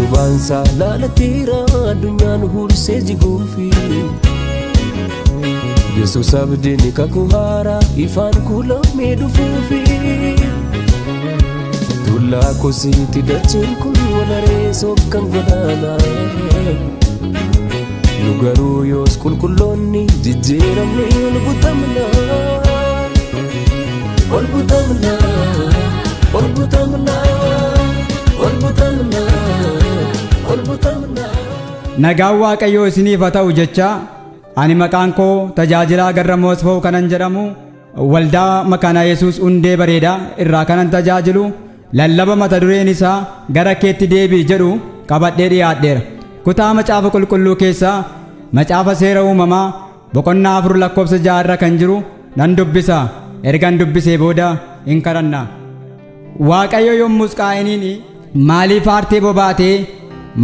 Utubaansaa laalateera addunyaan hursee jiguufi. Yesuus abdiin kakuu haaraa ifaan kuulamee dhufuufi. Tullaa kosiiti dacheen kun walaree sokkan godaanaa. Nu garuu yoos qulqulloonni jijjiiramne ol butamna. Ol butamna, ol butamna, ol butamna, ol butamna. Nagaan Waaqayyoo isiniif haa ta'u jecha ani maqaan koo tajaajilaa Garramoo Asfaw kanan jedhamu waldaa Makaana Yesuus Hundee Bareedaa irraa kanan tajaajilu lallaba mata dureen isaa gara keetti deebi'i jedhu qabadhee dhiyaadheera. Kutaa macaafa qulqulluu keessaa macaafa seera uumamaa boqonnaa 4 lakkoofsa 6 irra kan jiru nan dubbisa. Ergan dubbisee booda hin kadhanna. Waaqayyo yommus Qaayiniin maaliif aartee bobaatee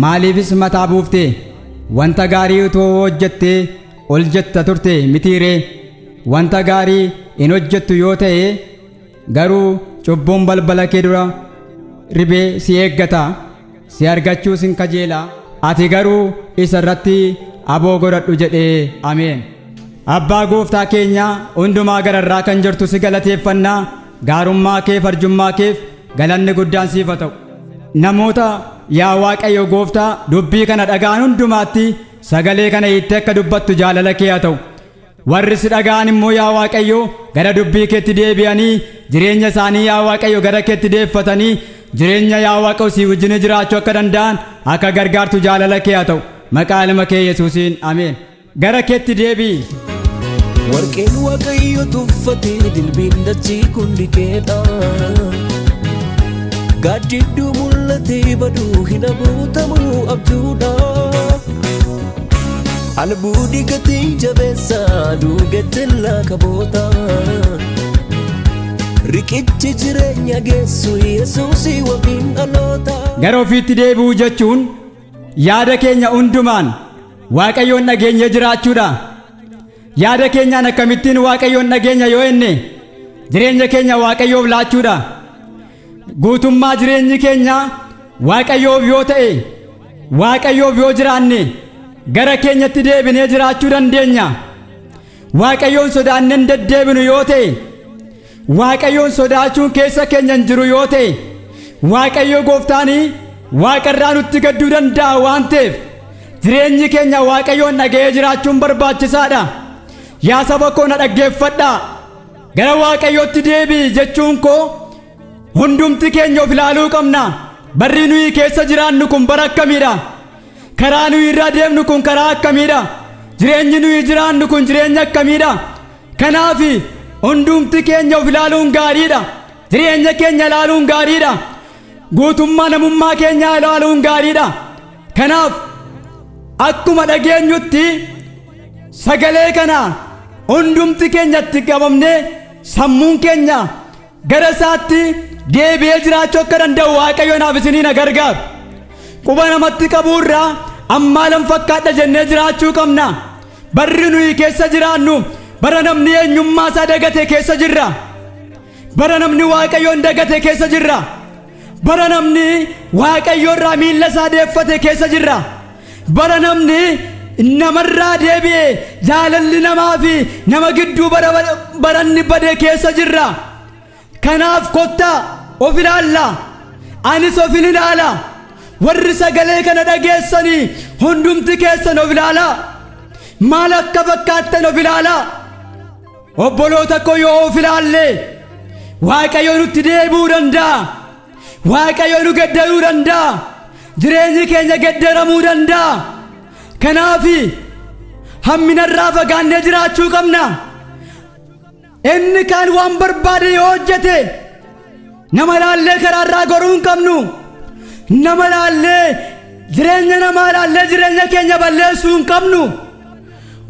maaliifis mataa buuftee wanta gaarii utoo hojjettee ol jetta turte mitiiree wanta gaarii hin hojjettu yoo ta'e garuu cubbuun balbala kee dura ribee si eeggata si argachuus hin kajeela ati garuu isa irratti aboo godhadhu jedhee ameen. Abbaa gooftaa keenya hundumaa gararraa kan jirtu si galateeffannaa gaarummaa keef arjummaa keef galanni guddaan siif haa ta'u. Namoota yaa Waaqayyo gooftaa dubbii kana dhaga'an hundumaatti sagalee kana hiittee akka dubbattu jaalala kee haa ta'u. Warri si dhaga'an immoo yaa Waaqayyo gara dubbii keetti deebi'anii jireenya isaanii yaa Waaqayyo gara keetti deeffatanii jireenya yaa Waaqayyo si wajjin jiraachuu akka danda'an akka gargaartu jaalala kee haa ta'u. Maqaa ilma kee Yesuusiin ameen. Gara keetti deebi'i. Warqeen Waaqayyo tuffatee dilbiin dachii kun dikeedha. Gaaddidduu mul'atee baduu hin abuutamuu abjuudha. Albuudii gatii jabeessa duugettillaa kaboota. Riqichi jireenya geessu Yesuusii wabiin dhaloota. Gara ofiitti deebi'uu jechuun yaada keenya hundumaan Waaqayyoon dhageenya jiraachuudha. Yaada keenyaan akkamittiin Waaqayyoon dhageenya yoo jenne jireenya keenya Waaqayyoof laachuudha. Guutummaa jireenyi keenya Waaqayyoof yoo ta'e Waaqayyoof yoo jiraanne gara keenyatti deebinee jiraachuu dandeenya. Waaqayyoon sodaanneen deddeebinu yoo ta'e Waaqayyoon sodaachuun keessa keenya hin jiru yoo ta'e Waaqayyo gooftaanii waaqarraa nutti gadduu danda'a waan ta'eef jireenyi keenya Waaqayyoon dhaga'ee jiraachuun barbaachisaadha. Yaa saba koo na dhaggeeffadhaa. Gara Waaqayyootti deebi'i jechuun koo hundumti keenya of ilaaluu qabna. Barri nuyi keessa jiraannu kun bara akkamiidha? Karaa nuyi irra deemnu kun karaa akkamiidha? Jireenyi nuyi jiraannu kun jireenya akkamiidha? Kanaaf hundumti keenya of ilaaluun gaariidha. Jireenya keenya ilaaluun gaariidha. Guutummaa namummaa keenyaa ilaaluun gaariidha. Kanaaf akkuma dhageenyutti sagalee kana hundumti keenyatti qabamnee sammuun keenya gara isaatti deebi'ee jiraachuu akka danda'u Waaqayyo naaf isinii na gargaaru. Quba namatti qabuurraa ammaalan fakkaadha jennee jiraachuu qabna. Barri nuyi keessa jiraannu bara namni eenyummaa isaa dagate keessa jirra. Bara namni Waaqayyoon dagate keessa jirra. Bara namni Waaqayyo irraa miilla isaa deeffate keessa jirra. Bara namni namarraa deebi'e jaalalli namaa fi nama gidduu baranni bade keessa jirra. Kanaaf kottaa of ilaalla. Anis of hin ilaala. Warri sagalee kana dhageessanii hundumti keessan of ilaalaa. Maal akka fakkaattan of ilaalaa. Obboloota koo yoo of ilaalle Waaqayyo nutti deebi'uu danda'a. Waaqayyo nu geddaruu danda'a. Jireenyi keenya geddaramuu danda'a. Kanaaf hamminarraa fagaannee jiraachuu qabna. Inni kaan waan barbaade yoo hojjete nama ilaallee karaarraa goruu hin qabnu. Nama ilaallee jireenya namaa ilaallee jireenya keenya balleessuu hin qabnu.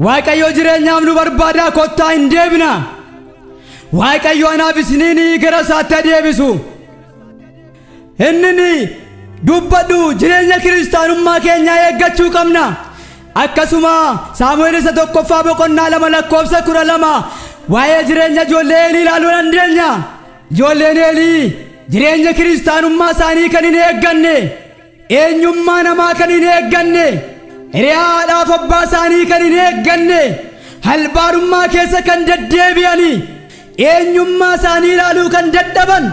Waaqayyo jireenyaaf nu barbaadaa kottaa hin deebina. Waaqayyo anaaf isiniin gara isaatti adeebisu. Inni dubbadhu jireenya kiristaanummaa keenyaa eeggachuu qabna. Akkasuma Saamu'eel isa tokkoffaa boqonnaa 2 lakkoofsa 12 waa'ee jireenya ijoollee Eelii ilaaluu dandeenya. Ijoolleen Eelii jireenya kiristaanummaa isaanii kan hin eegganne. Eenyummaa namaa kan hin eegganne, hiriyaadhaaf abbaa isaanii kan hin eegganne, halbaadhummaa keessa kan deddeebi'anii, eenyummaa isaanii ilaaluu kan dadhaban,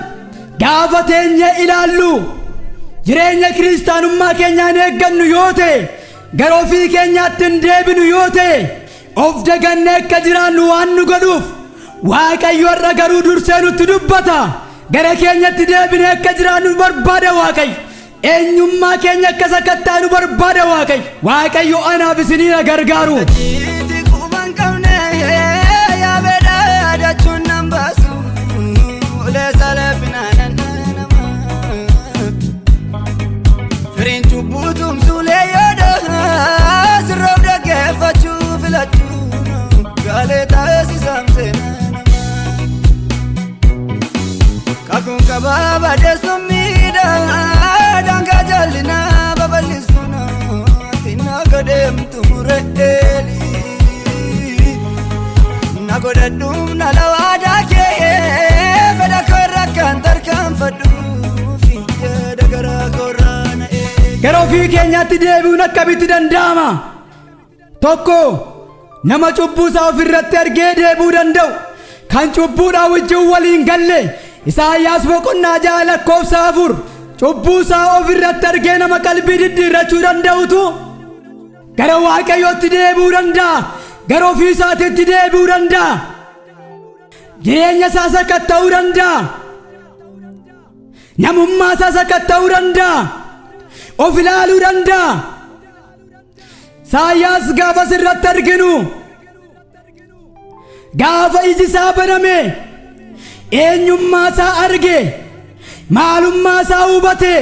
gaafa teenyee ilaallu jireenya kiristaanummaa keenyaan eeggannu yoo ta'e, gara ofii keenyaatti hin deebinu yoo ta'e, of dagannee akka jiraannu waan nu godhuuf, Waaqayyo har'a garuu dursee nutti dubbata. Gara keenyatti deebinee akka jiraannu barbaada Waaqayyo. Eenyummaa keenya akka sakattaanu barbaada Waaqayyo. Waaqayyo anaaf isiniin gargaaru. Iti quban qabne yaabedha yaadachuun nan baasu ulee salphinaan nama. Firiin cubbuu tumsuulee yaada sirroof dhaggeeffachuu filachuu gaalee taasisam seenaa nama. Kakuun qabaa badeessuun miidhaa daangaa jallinaa babal'isuun xinnaa gadeemtu mureeli. Na godhadhuum na lawaadaa kee fedha koorra kan tarkaanfadhuuf yaada garaa koorraa na eege. Gara ofii keenyaatti deebi'uun akkamitti danda'ama? Tokko, nama cubbuu isaa ofirratti argee deebi'uu danda'u, kan cubbuudhaan wajjin waliin galle. Isaayyaas boqonnaa 6 lakkoofsa 4. Cubbuu isaa ofirratti argee nama qalbii diddiirrachuu danda'utu gara Waaqayyootti deebi'uu danda'a. Gara ofii isaatiitti deebi'uu danda'a. Jireenya isaa sakatta'uu danda'a. Namummaa isaa sakatta'uu danda'a. Of ilaaluu danda'a. Isaayyaas gaafa sirratti arginu, gaafa iji isaa baname, eenyummaa isaa arge, maalummaa isaa hubate,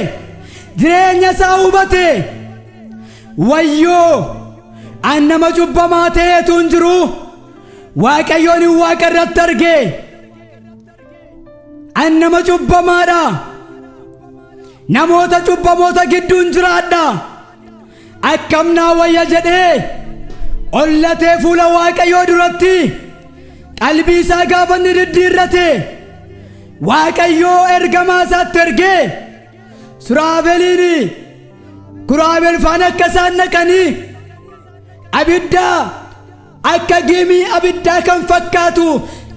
jireenya isaa hubate. Wayyoo, an nama cubbamaa ta'eetu hin jiru Waaqayyoon hin waaqa irratti arge. An nama cubbamaadha. Namoota cubbamoota gidduun jiraadha. Akkam naa wayya jedhee ollatee fuula Waaqayyoo duratti qalbii isaa gaafa inni diddiirrate, Waaqayyoo ergamaa isaatti ergee Suraafeliin Kuraabel faana akka isaan dhaqanii abidda akka giimii abiddaa kan fakkaatu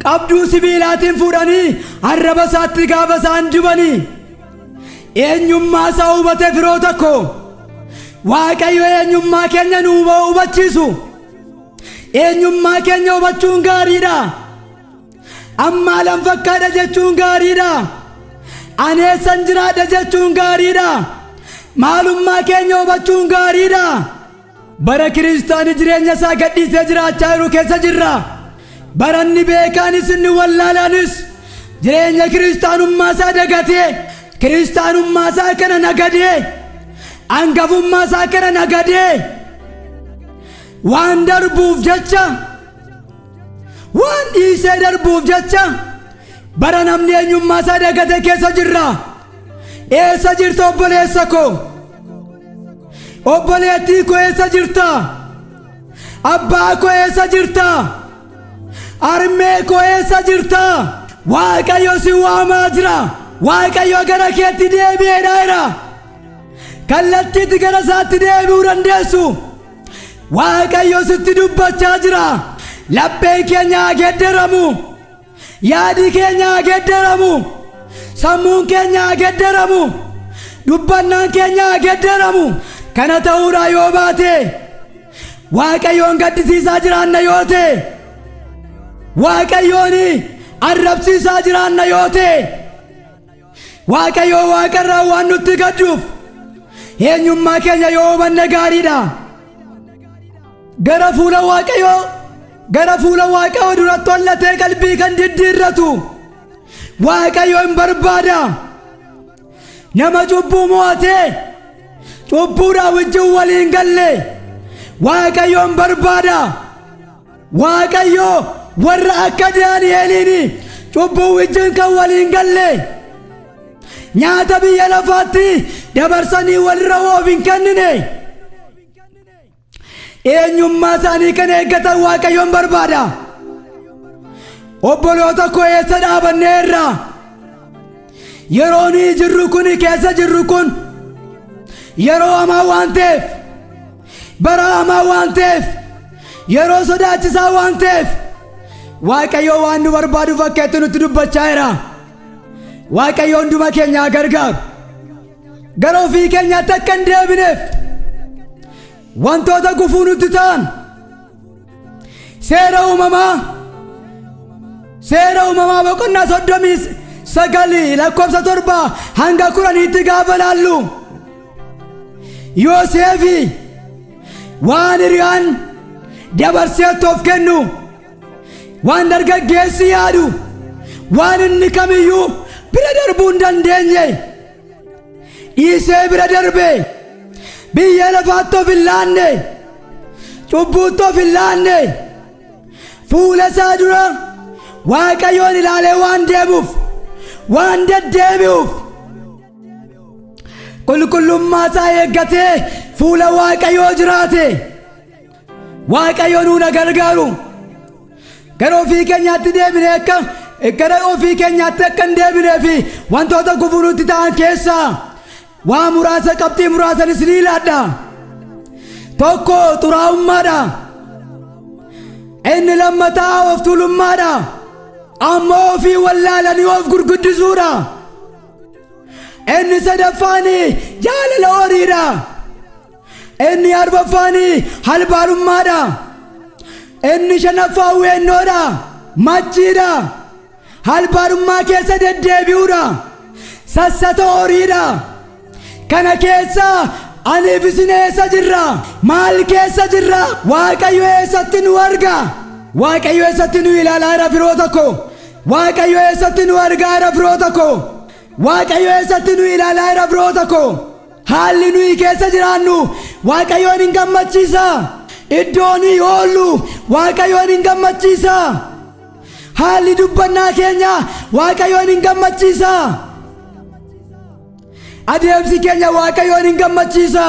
qabduu sibiilaatiin fuudhanii arraba isaatti gaafa isaan dibanii eenyummaa isaa hubate. Firoota koo, Waaqayyo eenyummaa keenya nu hubachiisu. Eenyummaa keenya hubachuun gaariidha. Ammaalan fakkaadha jechuun gaariidha. Ani eessan jiraadha jechuun gaariidha. Maalummaa keenya hubachuun gaariidha. Bara kiristaani jireenya isaa gadhiisee jiraachaa jiru keessa jirra. Baranni beekaanis inni wallaalaanis jireenya kiristaanummaa isaa dagatee, kiristaanummaa isaa kana nagadee, hangafummaa isaa kana nagadee, waan darbuuf jecha, waan dhiisee darbuuf jecha, bara namni eenyummaa isaa dagate keessa jirra. Eessa jirta, obboleessa koo? Obboleettii koo, eessa jirta? Abbaa koo, eessa jirta? Harmee koo, eessa jirta? Waaqayyo si waamaa jira. Waaqayyo gara keetti deebi'eedha jira. Kallattiitti gara isaatti deebi'uu dandeessu. Waaqayyo sitti dubbachaa jira. Lapheen keenya haa geeddaramu. Yaadi keenya haa geeddaramu. Sammuun keenya haa geeddaramu. Dubbannaan keenya haa geeddaramu. Kana ta'uudhaa yoo baate, Waaqayyoon gaddisiisaa jiraanna yoo ta'e, Waaqayyoon arrabsiisaa jiraanna yoo ta'e, Waaqayyo waaqarraa waan nutti gadduuf eenyummaa keenya yoo hubanne gaariidha. Gara fuula Waaqayyoo, gara fuula Waaqayyoo duratti hollatee qalbii kan diddiirratu Waaqayyo hin barbaada. Nama cubbuu mo'atee cubbuudhaa wajjin waliin galle Waaqayyo hin barbaada. Waaqayyo warra akka Daani'eliin cubbuu wajjin kan waliin galle, nyaata biyya lafaatti dabarsanii walirra of hin kennine, eenyummaa isaanii kan eeggatan Waaqayyoon barbaada. Obboloota koo, eessa dhaabanneerra? Yeroo nuyi jirru kun, keessa jirru kun, Yeroo hamaa waan ta'eef, bara hamaa waan ta'eef, yeroo sodaachisaa waan ta'eef, Waaqayyo waan nu barbaadu fakkeetti nutti dubbachaa jira. Waaqayyo hunduma keenya haa gargaaru. Gara ofii keenyaatti akka hin deebineef wantoota gufuu nutti ta'an Seera Uumamaa boqonnaa 39 lakkoofsa 7 hanga 10tti gaafa laallu, Yooseefi waan hiriyaan dabarsee of kennu, waan dargaggeessi yaadu, waan inni kamiyyuu bira darbuu hin dandeenye dhiisee bira darbe. Biyya lafaatti of hin laanne, cubbuutti of hin laanne. Fuula isaa dura Waaqayyoon ilaalee waan deemuuf, waan deddeebi'uuf, qulqullummaa isaa eeggatee fuula Waaqayyoo jiraate. Waaqayyo nuuna gargaaru. Gara ofii keenyaatti deebine akka gara ofii keenyaatti akka hin deebinee fi wantoota gufuu nutti ta'an keessaa waa muraasa, qabxii muraasanis ni ilaadha. Tokko xuraa'ummaadha. Inni lammataa of tuulummaadha. Ammoo ofii wallaalanii of gurguddisuudha. Inni sadaffaan jaalala horiidha. Inni arfaffaan halbaalummaadha. Inni shanaffaan weennoodha, machiidha, halbaalummaa keessa deddeebi'uudha, sassata horiidha. Kana keessa aniif isin eessa jirra? Maal keessa jirra? Waaqayyo eessatti nu arga? Waaqayyo eessatti nu ilaalaa jira, firoota koo? Waaqayyo eessatti nu argaa jira, firoota koo? Waaqayyo eessatti nu ilaalaa jira, firoota koo? Haalli nuyi keessa jiraannu Waaqayyoon hin gammachiisa? Iddoo nuyi oollu Waaqayyoon hin gammachiisa? Haalli dubbannaa keenya Waaqayyoon hin gammachiisa? Adeemsi keenya Waaqayyoon hin gammachiisa?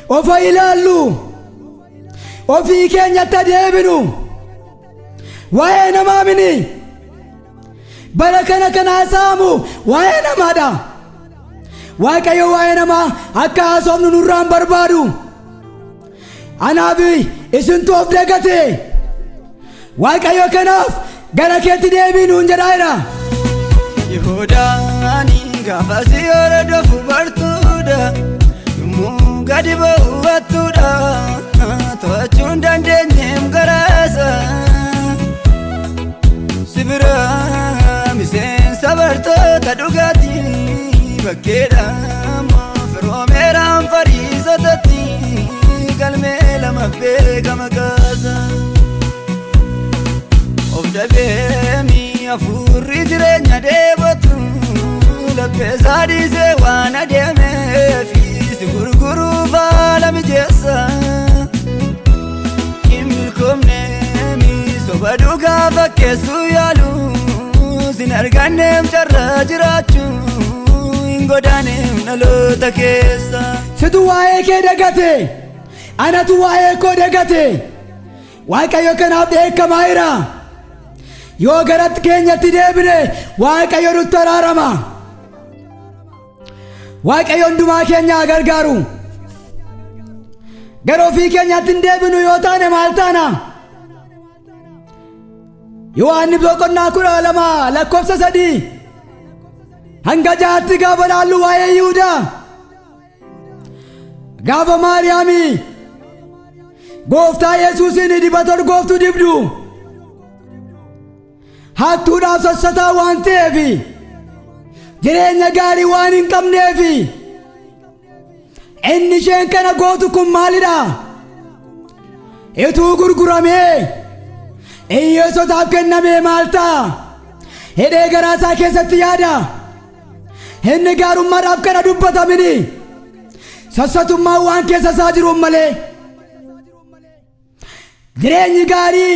Ofa ilaallu, ofii keenyatti adeeminu. Waa'ee namaa mini. Bara kana kan haasa'amu waa'ee namaadha. Waaqayyo waa'ee namaa akka haasofnu nurraan barbaadu. Anaaf isintu of dagate. Waaqayyo kanaaf gara keetti deebii nuun jedhaa jira. Yihudaani gaafa si hordofu bartuudha. Yommuu gadi ba'u hattuudha. To'achuu hin dandeenyeem garaasa. Si bira miseensa bartoota dhugaatii bakkeedha. Firoomeeraan fariisotatti galmee lama beekama kaasa. Of dabeemi hafuurri jireenya dheebotu, lapheesaa dhiisee waan adeemeef si gurguruuf haala mijeessa. Hin milkoomneemi soba dhugaa fakkeessuu yaalu, sin arganneem carraa jiraachuu hin godaaneem dhaloota keessa. Situ waa'ee kee dagate, anatu waa'ee koo dagate. Waaqayyo kanaaf dheekkamaa jira. Yoo garatti keenyatti deebine, Waaqayyo nutti araarama. Waaqayyo hundumaa keenya haa gargaaru. Gara ofii keenyaatti hin deebinu yoo taane maal taana? Yohaanni boqonnaa 12 lakkoofsa 3 hanga 6tti gaafa laallu, waa'ee Yihudaa, gaafa Maariyaamii Gooftaa Yesuusiin dibata urgooftuu dibdu, hattuudhaaf sassataa waan ta'eef, jireenya gaarii waan hin qabneef, inni isheen kana gootu kun maalidha? Ituu gurguramee hiyyeessotaaf kennamee maal ta'a? Hidhee garaa isaa keessatti yaada. Inni gaarummaadhaaf kana dubbatamini, sassatummaan waan keessa isaa jiruun malee. Jireenyi gaarii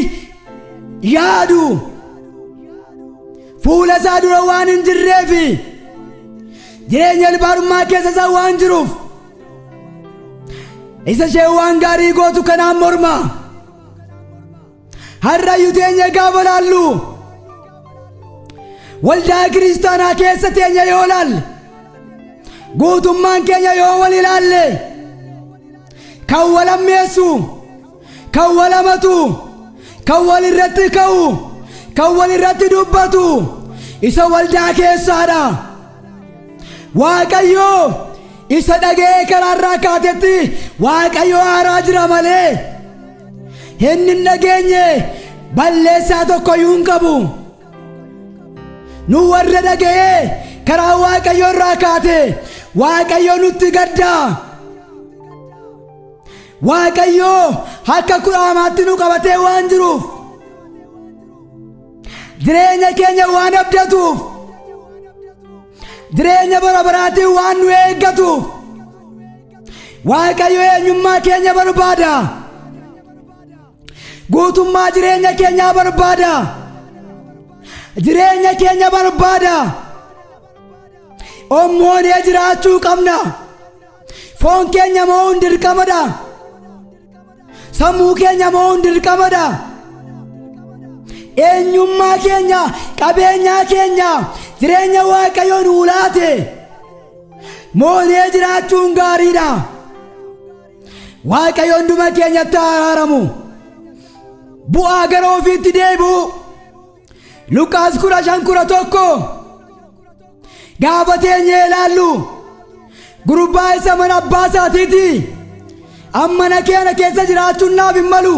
yaadu fuula isaa dura waan hin jirreefi, jireenya ilbaarummaa keessa isaa waan jiruuf, isa ishee waan gaarii gootu kanaan morma. Har'ayyuu teenya gaafa laallu, waldaa kiristaanaa keessa teenya yoo laalle, Guutummaan keenya yoo wal ilaalle kan wal ammeessu, kan wal amatu, kan wal irratti ka'u, kan wal irratti dubbatu isa waldaa keessaadha. Waaqayyo isa dhaga'ee karaarraa kaatetti Waaqayyo aaraa jira malee inni hin dhageenye balleessaa tokkoyyuu hin qabu. Nu warra dhaga'ee karaa Waaqayyo irraa kaate Waaqayyo nutti gaddaa. Waaqayyo akka kudhaamaatti nu qabatee waan jiruuf, jireenya keenya waan abdatuuf, jireenya bara baraatiin waan nu eeggatuuf, Waaqayyo eenyummaa keenya barbaada. Guutummaa jireenya keenyaa barbaada. Jireenya keenya barbaada. Ommoonee jiraachuu qabna. Foon keenya moo'uun dirqamadha. Sammuu keenya moo'uun dirqamadha. Eenyummaa keenya, qabeenyaa keenya, jireenya Waaqayyo nuu laate moonee jiraachuun gaariidha. Waaqayyo hunduma keenyatti haa araaramu. Bu'aa gara ofiitti deebi'u. Luqaas 15:11 gaafa teenyee ilaallu gurbaa isa mana abbaa isaatiiti. Amma keena keessa jiraachuun naaf hin malu.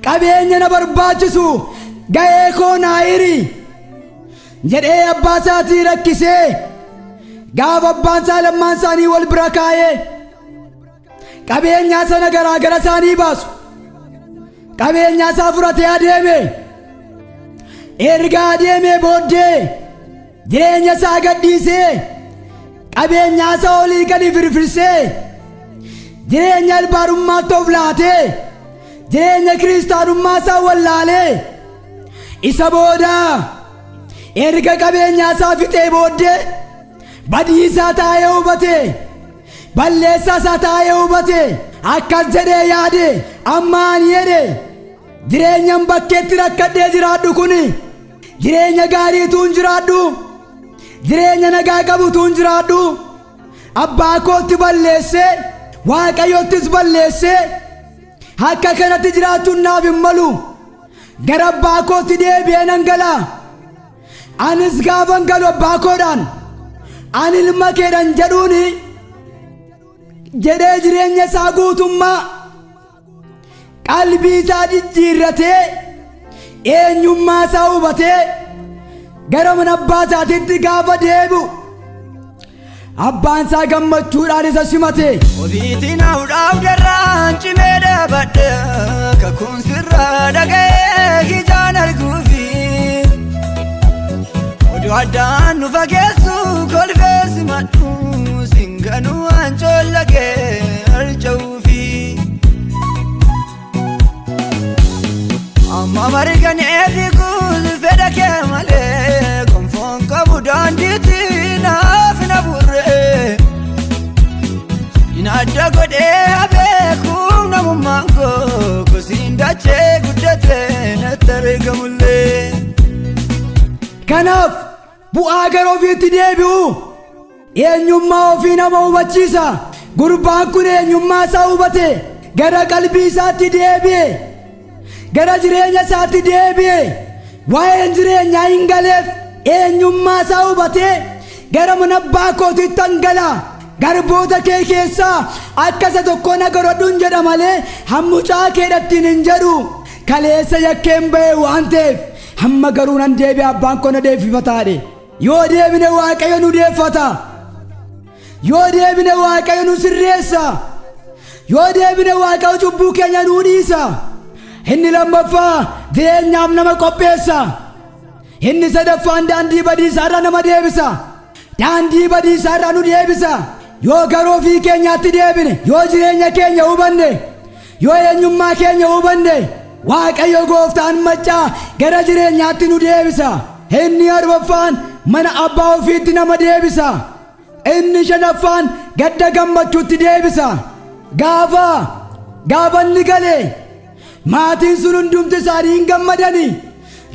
Qabeenya na barbaachisu ga'ee koo naa hiri jedhee abbaa isaatii rakkisee, gaafa abbaan isaa lammaan isaanii wal bira kaa'ee qabeenyaa sana garaa gara isaanii baasu, qabeenyaa isaa fudhatee adeeme. Erga adeemee booddee jireenya isaa gadhiisee, qabeenyaa isaa olii gadi firfirsee, jireenya albaadhummaatti of laatee, jireenya kiristaanummaa isaa wallaalee, isa booda erga qabeenyaa isaa fixee booddee badiisaa taa'ee hubate, balleessaa isaa taa'ee hubate. Akkas jedhee yaade: amma ani jedhe jireenyan bakkeetti rakkadhee jiraadhu kun jireenya gaariituun jiraadhu, jireenya nagaa qabutuun jiraadhu, abbaa kootti balleessee Waaqayyottis balleessee akka kanatti jiraachuun naaf hin malu. Gara abbaa kootti deebi'ee nan gala. Anis gaafan galu abbaa koodhaan ani ilma keedhan jedhuuni jedhee, jireenya isaa guutummaa qalbii isaa jijjiirratee, eenyummaa isaa hubatee gara mana abbaa isaatiitti gaafa deebi'u abbaan isaa gammachuudhaan isa simate. Ofiitiin haudhaaf darraan cimee dhaabadhe, kakuun sirraa dhaga'ee ijaan arguufi. Oduu addaan nu fageessu kolfee simadhu, singanuu waan coollagee harca'uufi. Amma marganee fiiguus fedha kee malee, gonfoon qabu daandiitti naaf na burree. Adda godhee abeekuuf namummaan koo kosiin dachee guddatee natti argamullee. Kanaaf bu'aa gara ofiitti deebi'u eenyummaa ofii nama hubachiisa. Gurbaan kun eenyummaa isaa hubate, gara qalbii isaatti deebi'e, gara jireenya isaatti deebi'e. Waa'een jireenyaa hin galeef. Eenyummaa isaa hubatee gara mana abbaa kootiitti gala. Garboota kee keessaa akka isa tokko na godhadhuun jedha malee hammucaa keedhattiin hin jedhu. Kaleessa yakkeen ba'e waan ta'eef hamma garuu nan deebi'a, abbaan koo na deeffifataadhe. Yoo deebine Waaqayyo nu deeffata. Yoo deebine Waaqayyo nu sirreessa. Yoo deebine Waaqayyo cubbuu keenya nuu dhiisa. Inni lammaffaa jireenyaaf nama qopheessa. Inni sadaffaan daandii badiisaarraa nama deebisa. Daandii badiisaarraa nu deebisa. Yoo gara ofii keenyaatti deebine, yoo jireenya keenya hubanne, yoo eenyummaa keenya hubanne, Waaqayyo gooftaan maccaa gara jireenyaatti nu deebisa. Inni arfaffaan mana abbaa ofiitti nama deebisa. Inni shanaffaan gadda gammachuutti deebisa. Gaafa inni galee maatiin sun hundumti isaanii hin gammadanii,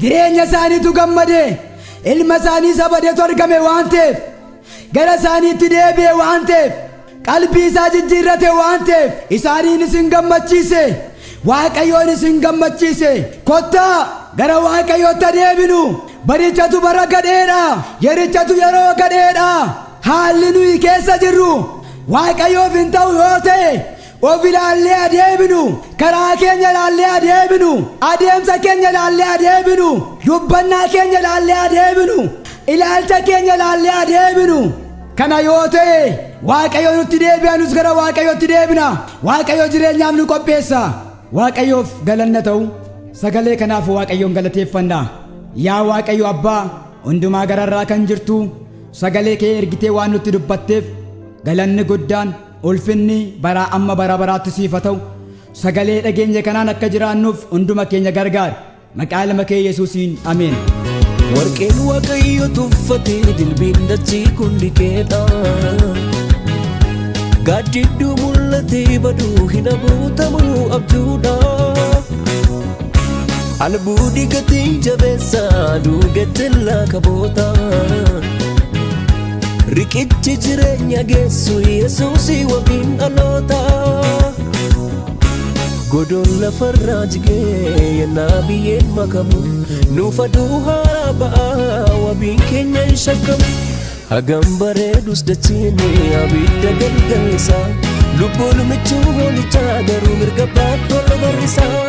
jireenya isaaniitu gammade, ilma isaanii isa badeetu argame waan ta'eef. Gara isaaniitti deebi'e waan ta'eef, qalbii isaa jijjiirrate waan ta'eef, isaaniin isin gammachiise, Waaqayyoon isin gammachiise. Kottaa gara Waaqayyootti adeeminu. Barichatu bara gadheedha, yerichatu yeroo gadheedha. Haalli nuyi keessa jirru Waaqayyoof hin ta'u yoo ta'e, of ilaallee adeeminu. Karaa keenya ilaallee adeeminu. Adeemsa keenya ilaallee adeeminu. Dubbannaa keenya ilaallee adeeminu. Ilaalcha keenya ilaallee adeeminu. Kana yoo ta'e, Waaqayyo nutti deebi'a, nus gara Waaqayyootti deebina. Waaqayyo jireenyaaf nu qopheessa. Waaqayyoof galanna ta'u. Sagalee kanaaf Waaqayyoon galateeffanna. Yaa Waaqayyo Abbaa hundumaa gararraa kan jirtu, sagalee kee ergitee waan nutti dubbatteef galanni guddaan, ulfinni baraa amma bara baraatti siif haa ta'u. Sagalee dhageenya kanaan akka jiraannuuf hunduma keenya gargaari. Maqaa ilma kee Yesuusiin, ameen. Warqeen Waaqayyo tuffatee, dilbiin dachii kun dikeedha. Gaaddidduu mul'atee baduu hin abuutamuu abjuudha. Albuudii gatii jabeessa duugettillaa kaboota. Riqichi jireenya geessu Yesuusii wabiin dhaloota. Godoon lafarraa jigee yennaa biyyeen makamu, nuuf aduu haaraa ba'aa, wabiin keenya hin shakkamu. Hagam bareedus dachiin abidda galgallisaa, lubbuun michuu hoolichaa garuu mirga baatti ol barrisaa,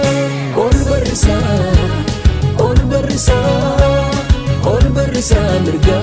ol barrisaa, ol barrisaa, ol barrisaa mirga.